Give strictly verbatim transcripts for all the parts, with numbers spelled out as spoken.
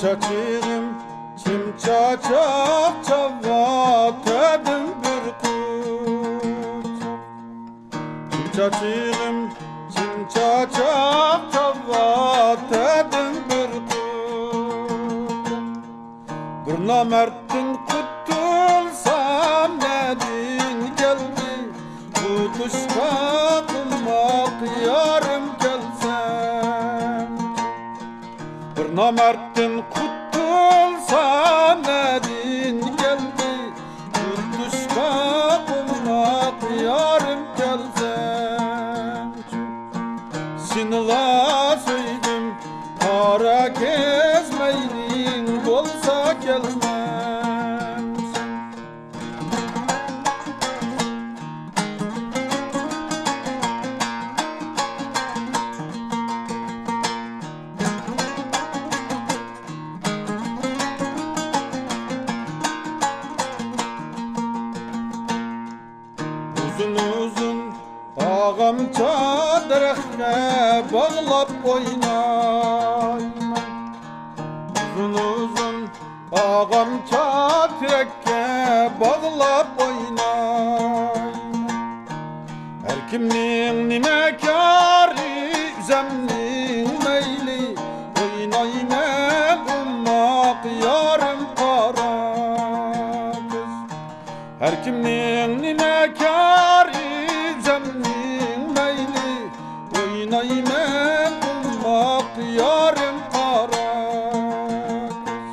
چاچىغىم چىم چاچاق چاۋا تەدىم بىر قۇچاق. چاچىغىم چىم چاچاق چاۋا تەدىم بىر قۇچاق. بىر نامەردتىن قۇتۇلسام نەدىن كەلدى، قۇتۇشقا قۇماق يارىم كەلسەم. بىر نامەردتىن قۇتۇلسام نەدىن كەلدى، قۇتۇشقا قۇماق يارىم كەلسەم. سېنىلا سۆيدۈم، قارا كەز مەيلىڭ بولسا كەلمەمسەن. ئۇزۇن-ئۇزۇن ئاغامچا دەرەخكە باغلاپ ئوينايمەن. ئۇزۇن-ئۇزۇن ئاغامچا تېرەككە باغلاپ ئوينايمەن. ھەر كىمنىڭ نېمە كارى، ئۆزەمنىڭ مەيلى، ئوينايمەن ئوماق يارىم قارا كۆز. ھەر كىمنىڭ نېمە كارى، ئۆزەمنىڭ مەيلى، ئوينايمەن ئوماق يارىم قارا كۆز.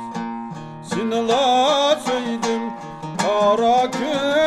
سېنىلا سۆيدۈم، قارا كۆز.